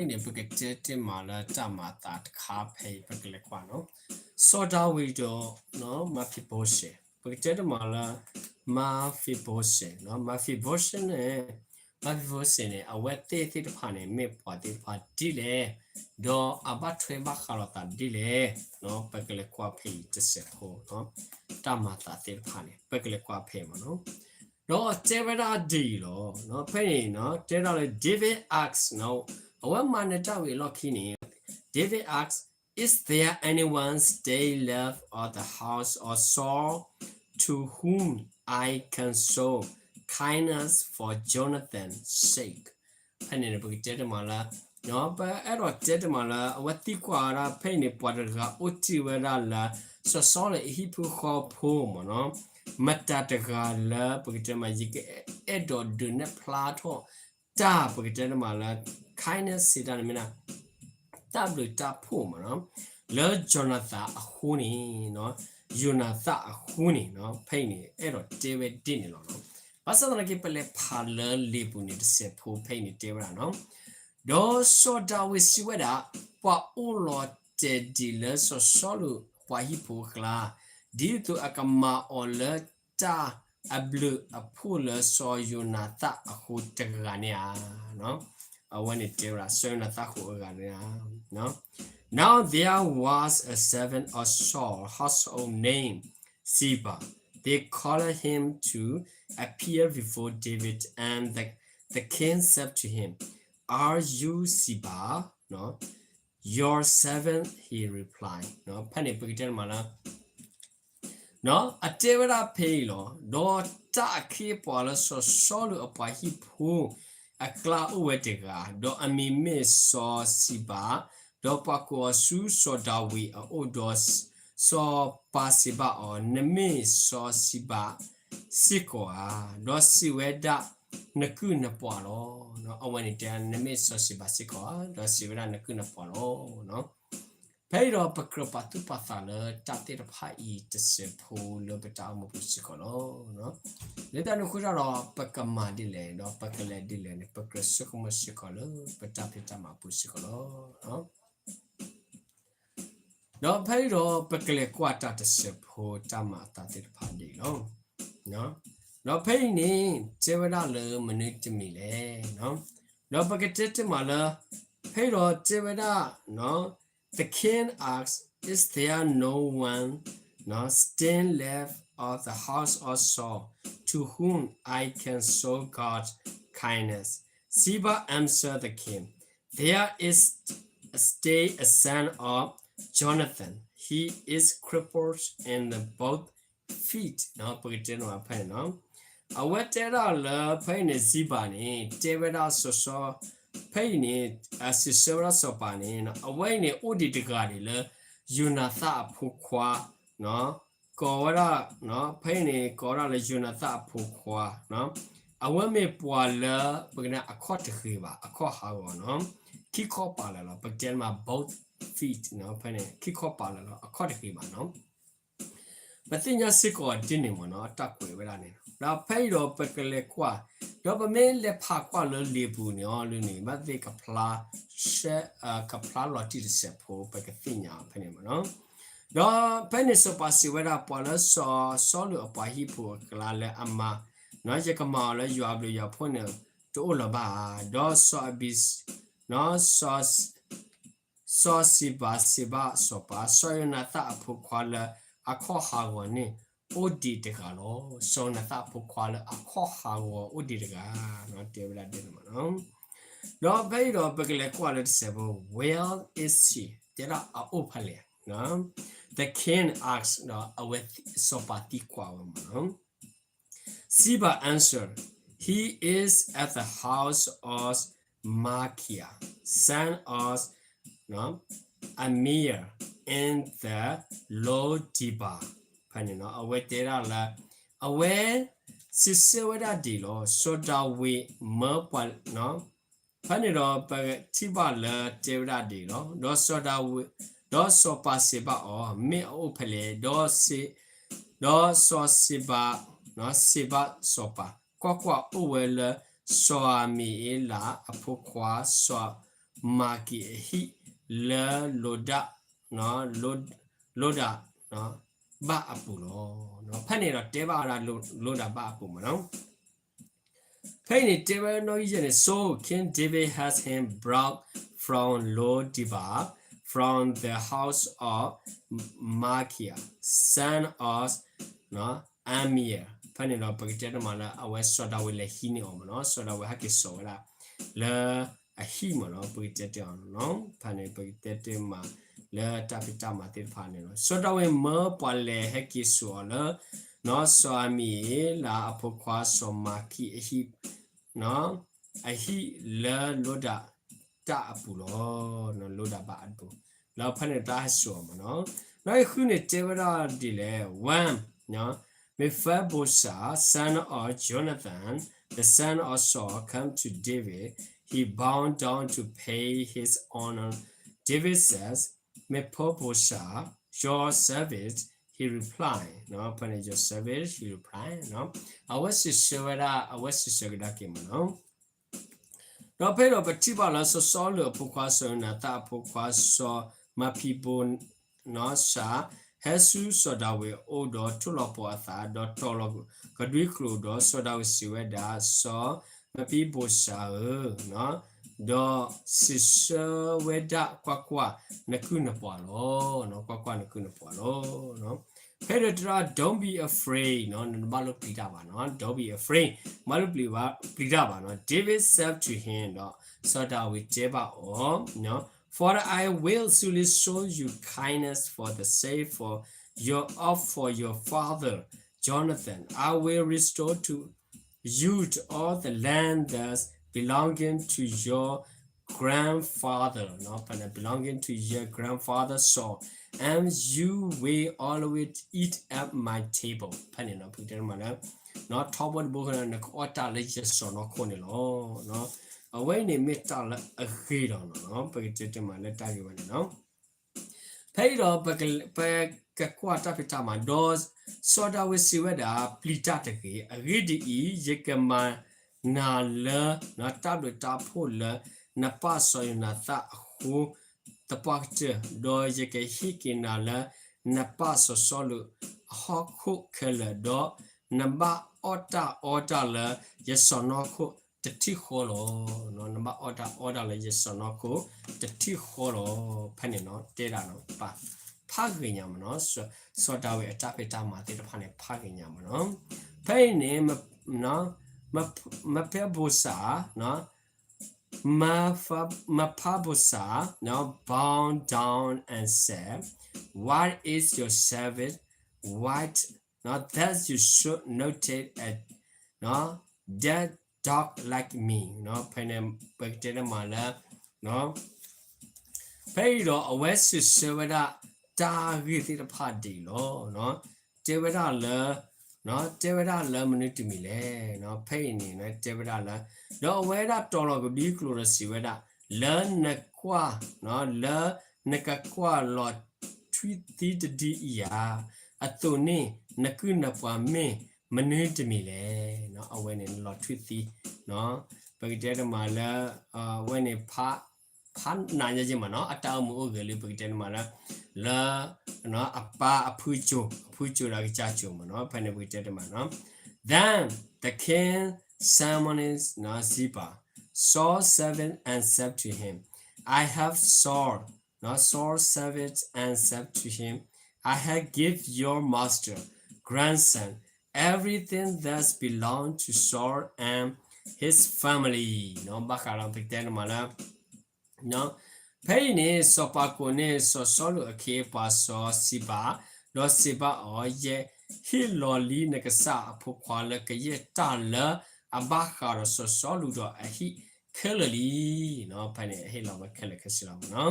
ဖဲအံၤန့ၣ် ပကတဲတ့ၢ်မးလၢတၢ်မၤအသးတခါဖဲအံၤ ပကလဲၤကွၢ်နီၤ. စီၤဒၤဝံးဒီး မၤဖံဘိၡဲး, ပကတဲတ့ၢ်မးလၢ မၤဖံဘိၡဲး, မၤဖံဘိၡဲးန့ၣ် မၤဖံဘိၡဲးန့ၣ် အဝဲသ့ၣ်သ့ၣ်တဖၣ်န့ၣ် မ့ၢ်ပှၤသ့ၣ်တဖၣ်ဒ်လဲၣ်, ဒီးအဘၣ်ထွဲဘၣ်ဃးလိာ်သးဒ်လဲၣ်, ပကလဲၤကွၢ်ဖဲအံၤတစဲးဖိ, တၢ်မၤအသးသ့ၣ်တဖၣ်န့ၣ် ပကလဲၤကွၢ်ဖဲအံၤမးနီၤ. ဒီးတဲဝဲဒၣ်ဒ်အံၤလီၤ. ဖဲန့ၣ် တဲဒၣ်လၢ David asked, အဝဲမၤနၢၤတၢ်ဝံၤအလီၢ်ခံန့ၣ် David asked, Is there anyone staying left of the house of Saul to whom I can show kindness for Jonathan's sake? ဖဲန့ၣ် ပကတဲတ့ၢ်မးလၢ ပအဲၣ်ဒိးတဲတ့ၢ်မးလၢ အဝဲသံကွၢ်ဝဲဒၣ် ဖဲအံၤန့ၣ် ပှၤတဂၤအိၣ်တ့ၢ်ဝဲဒၣ်လၢ စီၤစီလူးအဟံၣ်ဖိဃီဖိမးနီၤ, မတၤတဂၤလၢ ပကတဲမး ယကအဲၣ်ဒိးဒုးနဲၣ်ဖျါထီၣ်တၢ် ပကတဲတ့ၢ်မးလၢ kindness စံးတၢ်န့ၣ်မ့ၢ်ဒၣ် တၢ်ဘျုးတၢ်ဖှိၣ်မးနီၤ, လၢ Jonathan အဃိန့ၣ်, Jonathan အဃိန့ၣ် ဖဲအံၤန့ၣ် အဲၣ်ဒိးတဲဝဲဒ်န့ၣ်လီၤ. ဘၣ်ဆၣ်သနာ်က့ ပလဲၤဖးလၢလံာ်ပူၤန့ၣ် တစဲးဖိဖဲအံၤန့ၣ်တဲဝဲဒၣ်နီၤ, ဒီးစီၤဒၤဝံးစံးဝဲဒၣ်, ပှၤအိၣ်လီၤတဲာ်ဒံးလၢစီၤစီလူးပှၤဟံၣ်ဖိအကျါ, ဒ်သိးအကမၤအီၤလၢတၢ်အဘျုးအဖှိၣ်လၢစီၤယိၤနၤသၣ်အဃိတဂၤန့ၣ်ဧါ. အဝဲန့ၣ်တဲဝဲဒၣ် စီၤယိၤနၤသၣ်အဃိတဂၤန့ၣ်ဧါ. Now there was a servant of Saul, household named Ziba. They called him to appear before David, and the, the king said to him, Are you Ziba? Your servant, he replied. ဖဲန့ၣ် ပကတဲတ့ၢ်မးလၢ အတဲဝဲဒၣ်ဖဲအံၤလီၤ. ဒီးတၢ်အခ့အပှၤလၢစီၤစီလူးအပှၤဟံၣ်ဖိအကျါအိၣ်ဝဲတဂၤ, ဒီးအမံၤမ့ၢ်စီၤစံးဘၤ, ဒီးပှၤကိးအီၤဆူစီၤဒၤဝံးအအိၣ်ဒီး စီၤပၤစံးဘၣ်အီၤ, နမ့ၢ်စီၤစံးဘၤစ့ၢ်ကီးဧါ. ဒီးစံးဝဲဒၣ်နကုၢ်နပှၤလီၤ. အဝဲန့ၣ်တဲ နမ့ၢ်စီၤစံးဘၤစ့ၢ်ကီးဧါ, ဒီးစံးဝဲဒၣ်နကုၢ်နပှၤလီၤ. ဖဲအံၤဒီးပကြၢးပာ်သူၣ်ပာ်သးလၢတၢ်သ့ၣ်တဖၣ်အံၤတစဲးဖိလၢပတၢ်အိၣ်မူပူၤစ့ၢ်ကီးလီၤ. လၢတၢ်န့ၣ်အဃိဒီး ပကမၤဒ်လဲၣ် ဒီးပကလဲၤဒ်လဲၣ်န့ၣ် ပကြၢးဆိကမိၣ်စ့ၢ်ကီးလၢပတၢ်ဖံးတၢ်မၤပူၤစ့ၢ်ကီးလီၤ. ဒီးဖဲအံၤဒီးပကလဲၤကွၢ်တၢ်တစဲးဖိတၢ်မၤအသးသ့ၣ်တဖၣ်ဒ်အံၤလီၤ. ဒီးဖဲအံၤန့ၣ် တဲဝဲဒၣ်လၢမနုၤတမံၤလဲၣ်. ဒီးပကတဲတ့ၢ်မးလၢ ဖဲအံၤဒီးတဲဝဲဒၣ် The king asked, Is there no one, no, staying left of the house of Saul to whom I can show God's kindness? Ziba answered the king, There is stay a son of Jonathan. He is crippled in the both feet. ပကတဲနီၤဖဲန့ၣ်နီၤ. အဝဲတဲဒၣ်လၢဖဲအံၤန့ၣ် စံးဘၣ်န့ၣ် တဲဝဲဒၣ်စီၤစီ ဖဲအံၤန့ၣ် စံးဆၢဝဲဒၣ်စီၤပၤန့ၣ် အဝဲအံၤန့ၣ် အိၣ်ဒံးတဂၤန့ၣ်လၢ ယိၤနၤသၣ်အဖိခွါ ကိးဝဲဒၣ် ဖဲအံၤန့ၣ် ကိးဝဲဒၣ်လၢယိၤနၤသၣ်အဖိခွါ အဝဲမ့ၢ်ပှၤလၢ ပကတဲအခီၣ်တဂ့ၤဘၣ် အခီၣ်ဟးဂီၤနီၤ ခံခီၣ်ပာ်လၢာ်လီၤ. ပကတဲမး both feet ဖဲန့ၣ် ခံခီၣ်ပာ်လၢာ်လီၤ အခီၣ်တဂ့ၤဘၣ်နီၤ. ပသ့ၣ်ညါစ့ၢ်ကီးဒ်န့ၣ်မ့ၢ်နီၤ တၢ်ကွဲးဝဲဒၣ်န့ၣ်နီၤ. ဒီးဖဲအံၤဒီးပကလဲၤကွၢ် ဒီးပမ့ၢ်လဲၤဖးကွၢ်လၢလံာ်ပူၤန့ၣ်အီၤလၢန့ၣ် ဘၣ်သ့ၣ်ကဖျါ ကဖျါလီၤတံၢ်တစဲးဖိ ပကသ့ၣ်ညါဖဲန့ၣ်မ့ၢ်နီၤ. ဒီးဖဲန့ၣ်စီၤပၤစံးဝဲဒၣ် ပှၤလၢစီၤစီလူးအပှၤဟံၣ်ဖိအကျါလၢအမၤ ယကမၤအီၤလၢယွၤအဘျုးယွၤအဖှိၣ်န့ၣ် တအိၣ်လၢၤဘၣ်ဧါ. ဒီးစီၤအဘံ စီၤစံးဘၤစံးဘၣ်စီၤပၤ, စီၤယိၤနၤသၣ်အဖိခွါလၢအခီၣ်ဟးဂီၤန့ၣ် အိၣ်ဒံးတဂၤလီၤ. စီၤယိၤနၤသၣ်အဖိခွါလၢအခီၣ်ဟးဂီၤအိၣ်ဒံးတဂၤ, တဲဝဲဒၣ်ဒ်န့ၣ်မ့ၢ်နီၤ. ဒီးဖဲအံၤဒီးပကလဲၤကွၢ်လၢတစဲးဖိ, Where is he? တဲဒၣ်အအိၣ်ဖဲလဲၣ်. The king asked, ဒီးအဝဲစီၤပၤသံကွၢ်ဝဲမ့ၢ်နီၤ. Ziba answered, He is at the house of Micaiah, son of Ammiel, in the Lo-debar. ဖဲန့ၣ်နီၤ အဝဲတဲဒၣ်လၢ အဝဲစံးဆၢဝဲဒၣ်ဒ်အံၤလီၤ. စီၤဒၤဝံးမၢပှၤ ဖဲန့ၣ်ဒီးပထံၣ်ဘၣ်လၢတဲဝဲဒၣ်ဒ်အံၤလီၤ. ဒီးစီၤဒၤဝံး, ဒီးစီၤပၤစံးဘၣ်အီၤ, မ့ၢ်အအိၣ်ဖဲလဲၣ်. ဒီးစီၤစံးဘၤ, စံးဘၣ်စီၤပၤ, ကွၢ်ကွၢ်, အိၣ်ဝဲလၢစီၤအမံၤအ့လးအဖိခွါ, စီၤ မၤက့ၤအဟံၣ်လၢလိဒၣ်, လိဒၣ်ဘၣ်အပူၤလီၤ. ဖဲန့ၣ်ဒီးတဲဘၣ်ဝဲဒၣ် လိဒၣ်ဘၣ်အပူၤမးနီၤ. ဖဲအံၤန့ၣ်တဲဝဲနီၣ်ဂံၢ်ယဲၢ်န့ၣ်, So King David had him brought from Lo-debar, from the house of Micaiah, son of Ammiel. ဖဲန့ၣ်ဒီးပကတဲတမးလၢအဝဲစီၤဒၤဝံးလဲၤဟံးန့ၢ်အီၤမးနီၤ, စီၤဒၤဝံးဟဲက့ၤစိာ်ဝဲဒၣ် လၢအဟံၣ်မးနီၤ, ပကတဲတ့ၢ်အီၤနီၤ, ဖဲန့ၣ်ပကတဲတ့ၢ်မးလၢတၢ်ဖံးတၢ်မၤသ့ၣ်တဖၣ်န့ၣ်လီၤ. စီၤဒၤဝံးမၢပှၤလဲၤဟဲက့ၤစိာ်အီၤလၢ စီၤအမံအ့လးအဖိခွါစီၤမၤခိအဟံၣ်, အဟံၣ်လၢလိဒၣ်တၢ်အပူၤလီၤ, လိဒၣ်ဘၣ်အပူၤ, လၢဖဲန့ၣ်တၢ်ဟဲစိာ်အီၤမးနီၤ. နီၣ်ဂံၢ်ဃုန့ၣ်တဲဝဲဒၣ်ဒ်လဲၣ်, When Mephibosheth, son of Jonathan, the son of Saul, came to David, he bowed down to pay his honor. David said, Mephibosheth, your servant, he replied. ဖဲန့ၣ် your servant, he replied. အဝဲစံးဆၢဝဲဒၣ်, အဝဲစံးဆၢကဒါက့ၤမးနီၤ. ဒီးဖဲဒီးပထံၣ်ဘၣ်လၢစီၤစီလူးအဖိခွါစီၤယိၤနၤသၣ်အဖိခွါစီၤမၤဖံဘိၣ် နီၢ်စၤ ဟဲဆူစီၤဒၤဝံးအအိၣ်ဒီးထိၣ်လီၤပှီၤအသး, ဒီးတီၤလီၤကဒွံကျိာ်, ဒီးစီၤဒၤဝံးစံးဝဲဒၣ်, စီၤမၤဖံဘိၣ်စၤဧၢ, ဒီးစံးဆၢဝဲဒၣ်, ကွၢ်ကွၢ်, နကုၢ်နပှၤလီၤ, ကွၢ်ကွၢ်, နကုၢ်နပှၤလီၤ. ဖဲဒီးတဲဒၣ်, Don't be afraid, နတဘၣ်လိၣ်ပျံၤတၢ်ဘၣ်နီၤ, Don't be afraid, ဘၣ်လိၣ်ပျံၤတၢ်ဘၣ်နီၤ. David said to him, ဒီးစီၤဒၤဝံးတဲဘၣ်အီၤ, For I will surely show you kindness for the sake for your, of for your father Jonathan. I will restore to you all the land that's belonging to your grandfather, ဖဲန့ၣ် belonging to your grandfather Saul, and you will always eat at my table. ဖဲန့ၣ်နီၤ ပကတဲတမးလၢ ထီဘိတဘိဃီန့ၣ် နကအီၣ်တၢ်လၢယစီၢ်နီၤခိၣ်န့ၣ်လီၤ. အဝဲအံၤန့ၣ်မ့ၢ်တၢ်လၢအဂ့ၤလီၤနီၤ, ပကတဲတမးလၢတၢ်ဂ့ၢ်ဝဲန့ၣ်နီၤ. ဖဲအံၤဒီး ပကကွၢ်တၢ်ဖံးတၢ်မၤ, ဒီးစီၤဒၤဝံးစံးဝဲဒၣ်, ပျံၤတၢ်တဂ့ၤ, အဂ့ၢ်ဒ်အံၤ, ယကမၤနၤလၢ တၢ်ဘျုးတၢ်ဖှိၣ်လၢနပၢ်စီၤယိၤနၤသၣ်အဃိ သပှၢ်ကတၢၢ်, ဒီးယကဟ့ၣ်က့ၤနၤလၢနပၢ်စီၤစီလူးအဟီၣ်ခိၣ်ခဲလၢာ်, ဒီးနဘၣ်အီၣ်တၢ်အီတၢ်လၢယစီၢ်နီၤခိၣ်တထံၣ်ဃီလီၤ. နဘၣ်အီၣ်တၢ်အီတၢ်လၢယစီၢ်နီၤခိၣ်တထံၣ်ဃီလီၤ. ဖဲန့ၣ်နီၤ တဲဒၣ်နီၤ ပာ် ဖးဂ့ၤညါမးနီၤ, စီၤဒၤဝံးအတၢ်ဖံးတၢ်မၤသ့ၣ်တဖၣ်န့ၣ် ဖးဂ့ၤညါမးနီၤ. ဖဲအံၤန့ၣ် မဖဲဘိစး Mephibosheth, now bowed down and said, What is your servant? What, now that you should notice a, now that dog like me. ဖဲန့ၣ် ပကတဲတမးလၢ ဖဲအံၤဒီး အဝဲစံးဆၢဝဲဒၣ်တၢ်ဂ့ၢ်သ့ၣ်တဖၣ်ဒ်အံၤလီၤ. တဲဝဲဒၣ်လၢ တဲဝဲဒၣ်လၢမနုၤတမံၤလဲၣ်. ဖဲအံၤန့ၣ် တဲဝဲဒၣ်လၢ ဒီးအဝဲဒၣ်တီၤလီၤကဒွံကျိာ်ဒီးစံးဝဲဒၣ်, လၢနကွၢ်, လၢနကကွၢ်လီၤထွံၣ်သံတဒုအံၤဧါ, အသိးန့ၣ် နကုၢ်နပှၤမ့ၢ်မနုၤတမံၤလဲၣ်. အဝဲန့ၣ်လီၤထွံၣ်သံ ပကတဲတမးလၢ အဝဲန့ၣ် ဖးနးညါယဲမးနီၤ, အတၢ်အိၣ်မူအိၣ်ဂဲၤလံ ပကတဲတမးလၢ လၢ အပၢ်အဖုစိၤ အဖုစိၤဒီးအကစၢ်စိၤမးနီၤ, ဖဲန့ၣ်ပကတဲတမးနီၤ. Then the king summoned Ziba, Saul's servant, and said to him, I have Saul, Saul's servant, and said to him, I have give your master, grandson, everything that's belong to Saul and his family. ဘၣ်ဃးဒီးပကတဲတမးလၢ ဖဲအံၤန့ၣ် စီၤပၤကိးန့ၢ်စီၤစီလူးအခ့အပှၤစီၤစံဘါ, ဒီးစံးဘၣ်အီၤ, ယဟ့ၣ်လီၤလံနကစၢ်အဖိခွါလၢကယဲၢ်တၢ်လၢအဘၣ်ဃးဒီးစီၤစီလူးဒီးအဟံၣ်ခဲလၢာ်လံ. ဖဲန့ၣ် အဟ့ၣ်လီၤဝဲခဲလၢာ်ခဲဆ့လီၤမးနီၤ.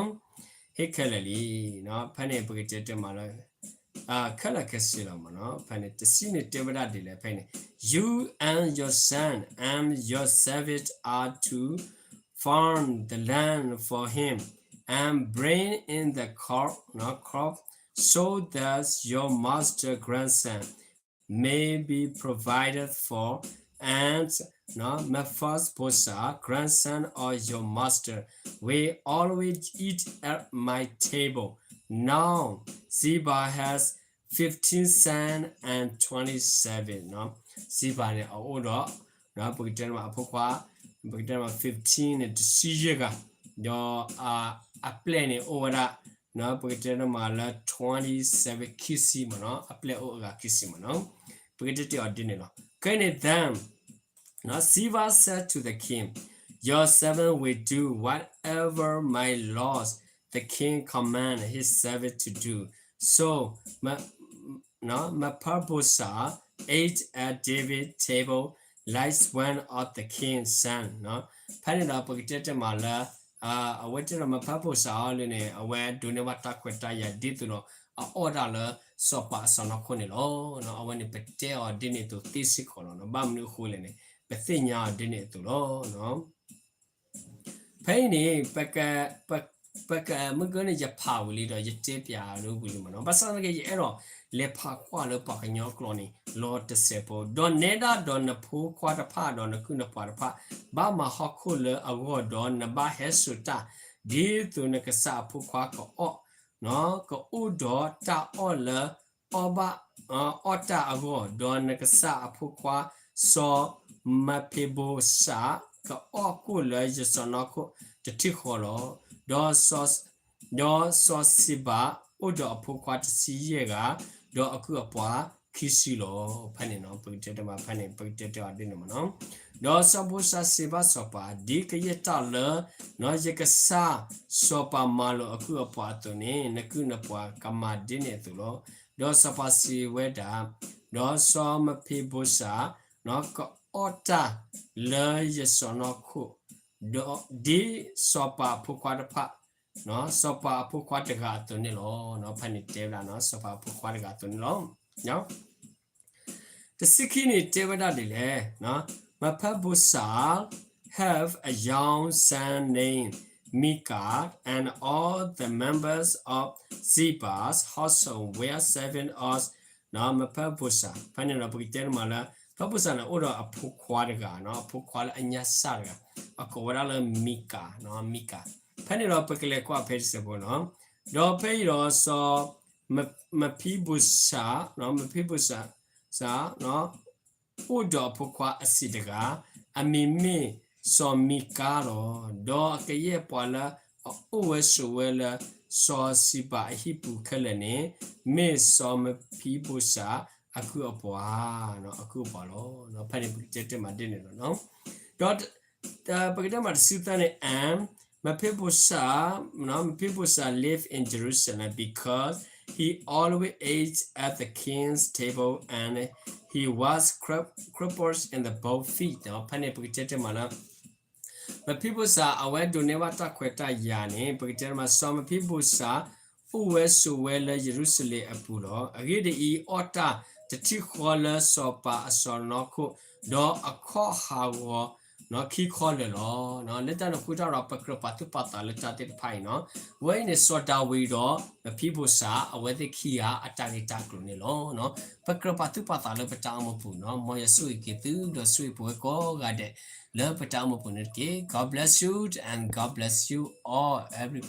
ဟ့ၣ်ခဲလၢာ်လံ. ဖဲန့ၣ် ပကတဲတမးလၢ ခဲလၢာ်ခဲဆ့လီၤမးနီၤ. ဖဲန့ၣ် တဆံန့ၣ်တဲဝဲဒၣ်ဒ်လဲၣ် ဖဲန့ၣ်, You and your son and your servant are to farm the land for him and bring in the crop, crop so that your master grandson may be provided for and နော် Mephibosheth, grandson of your master, will always eat at my table. Now Ziba has fifteen sons and twenty servants နော်. Ziba န့ၣ် အအိၣ်ဒီး နော် ပကတဲမးအဖိခွါ ပကတဲမး fifteen န့ၣ် တဆံယဲၢ်ဂၤ ဒီးအပျဲၢ်န့ၣ်အိၣ်ဝဲဒၣ် နော် ပကတဲမးလၢ twenty-seven ခံဆံမးနော် အပျဲၢ်အိၣ်အဂၤခံဆံမးနော်. ပကတဲတဲအီၤဒ်န့ၣ်လီၤ. ခဲန့ၣ် then နော် Ziba said to the king, your servant will do whatever my lord the king command his servant to do. So နော် Mephibosheth ate at David's table like one of the king's sons နော်. ဖဲန့ၣ်ဒီးပကတဲတဲမးလၢ အဝဲတဲဒီး Mephibosheth အီၤလၢန့ၣ် အဝဲဒိးန့ၢ်ဘၣ်တၢ်ခွဲးတၢ်ယာ်ဒ်သိးဒီး အအီၣ်တၢ်လၢစီၤပၤအစီၣ်နီၤခိၣ်န့ၣ်လီၤ. အဝဲန့ၣ်ပတဲအီၤဒ်န့ၣ်အသိးသ့စ့ၢ်ကီးလီၤ. ဘၣ်မနုၤအဃိလဲၣ်န့ၣ် ပသ့ၣ်ညါအီၤဒ်န့ၣ်အသိးလီၤ. ဖဲအံၤန့ၣ် ပက ပကမုၢ်ကၢန့ၣ် ယဖးဝံၤလံဒီး ယတဲပၠးအီၤဝံၤလံမးနီၤ. ဘၣ်ဆၣ်သနာ်က့ ယအဲၣ်ဒိးလဲၤဖးကွၢ်လၢပှၤကညီကျိာ်န့ၣ် လီၤတစဲးဖိ, ဒီးနဲဒၣ်ဒီးနဖိခွါတဖၣ်ဒီးနကုၢ်နပှၤတဖၣ် ဘၣ်မၤဟီၣ်ခိၣ်လၢအဂီၢ်, ဒီးနဘၣ်ဟဲစိာ်တၢ် ဒ်သိးနကစၢ်အဖိခွါကအီၣ်, ကအိၣ်ဒီးတၢ်အီၣ်လၢ အီၣ်ဘၣ် အီၣ်တၢ်အဂီၢ်, ဒီးနကစၢ်အဖိခွါ စီၤမၤဖံဘိၡး ကအီၣ်ကိၣ်လၢယစီၣ်နီၤခိၣ်တထံၣ်ဃီလီၤ. ဒီး ဒီးစီၤစံးဘၤအိၣ်ဒီးအဖိခွါတဆံယဲၢ်ဂၤ, ဒီးအကုၢ်အပှၤခံဆံလီၤ. ဖဲန့ၣ် ပကတဲတမး ဖဲန့ၣ် ပကတဲတဲအီၤဒ်န့ၣ်မးနီၤ. ဒီးစီၤဘိၡးစံးဘၣ်စီၤပၤ, ဒ်ကယဲၢ်တၢ်လၢ ယကစၢ်စီၤပၤမၤလိာ်အကုၢ်အပှၤအသိးန့ၣ် နကုၢ်နပှၤကမၤဒ်န့ၣ်အသိးလီၤ. ဒီးစီၤပၤစံးဝဲဒၣ်, ဒီးစီၤမၤဖံဘိၡး ကအီၣ်တၢ်လၢယစီၣ်နီၤခိၣ် ဒ်စီၤပၤအဖိခွါတဖၣ် စီၤပၤအဖိခွါတဂၤအသိးန့ၣ်လီၤ. ဖဲန့ၣ်တဲဝဲဒၣ် စီၤပၤအဖိခွါတဂၤအသိးန့ၣ်လီၤ. တဆံခံန့ၣ်တဲဝဲဒၣ်ဒ်လဲၣ်, Mephibosheth have a young son named Micah, and all the members of Ziba's household were serving of Mephibosheth. ဖဲန့ၣ်ဒီး ပကတဲတမးလၢ ဖဲဘိၡးန့ၣ် အိၣ်ဒီးအဖိခွါတဂၤ, အဖိခွါလၢအညၣ်စၢ်တဂၤ, အကိးဝဲဒၣ်လၢ Micah, Micah. ဖဲန့ၣ်ဒီး ပကလဲၤကွၢ်ဖဲတစဲးဖိနီၤ. ဒီးဖဲအံၤဒီး စီၤ မဖံဘိၡး, မဖံဘိၡး အိၣ်ဒီးအဖိခွါအဆံးတဂၤ, အမံၤမ့ၢ်စီၤမံကါလီၤ. ဒီးအကယဲၢ်ပှၤလၢအအိၣ်ဝဲဆိးဝဲလၢစီၤစံးဘၤအဟံၣ်ပူၤခဲလၢာ်န့ၣ် မ့ၢ်စီၤမဖံဘိၡးအကုၢ်အပှၤ, အကုၢ်အပှၤလီၤ. ဖဲန့ၣ်ပကတဲတဲမးဒ်န့ၣ်လီၤ. ဒီး ပကတဲမးတဆံသၢန့ၣ် and Mephibosheth, Mephibosheth lived in Jerusalem because he always ate at the king's table and he was crippled in the both feet. ဖဲန့ၣ်ပကတဲတဲမးလၢ မဖံဘိၡး အဝဲဒိးန့ၢ်ဘၣ်တၢ်ခွဲးတၢ်ယာ်န့ၣ် ပကတဲမး စီၤမဖံဘိၡး အိၣ်ဝဲဆိးဝဲလၢယရူၤၡလ့ၣ်အပူၤလီၤ. အဂ့ၢ်ဒ်အံၤ, အီၣ်တၢ်တထံၣ်ဃီလၢစီၤပၤအစီၣ်နီၤခိၣ်, ဒီးအခီၣ်ဟးဂီၤခံခီလၢာ်လီၤ. လၢတၢ်န့ၣ်အဃိတၢ်ဒီး ပကြၢးပာ်သူၣ်ပာ်သးလၢတၢ်သ့ၣ်တဖၣ်အံၤနီၤ. အဝဲအံၤန့ၣ် စီၤဒၤဝံးဒီးမဖံဘိၡး အဝဲသ့ၣ်ခံဂၤအတၢ်ဂ့ၢ်တၢ်ကျိၤန့ၣ်လီၤ. ပကြၢးပာ်သူၣ်ပာ်သးလၢပတၢ်အိၣ်မူပူၤနီၤ. မ်ယွၤဆိၣ်ဂ့ၤက့ၤသုဒီးဆိၣ်ဂ့ၤပဝဲကိးဂၤဒဲး လၢပတၢ်အိၣ်မူပူၤန့ၣ်တက့ၢ်. God bless you and God bless you all, everybody.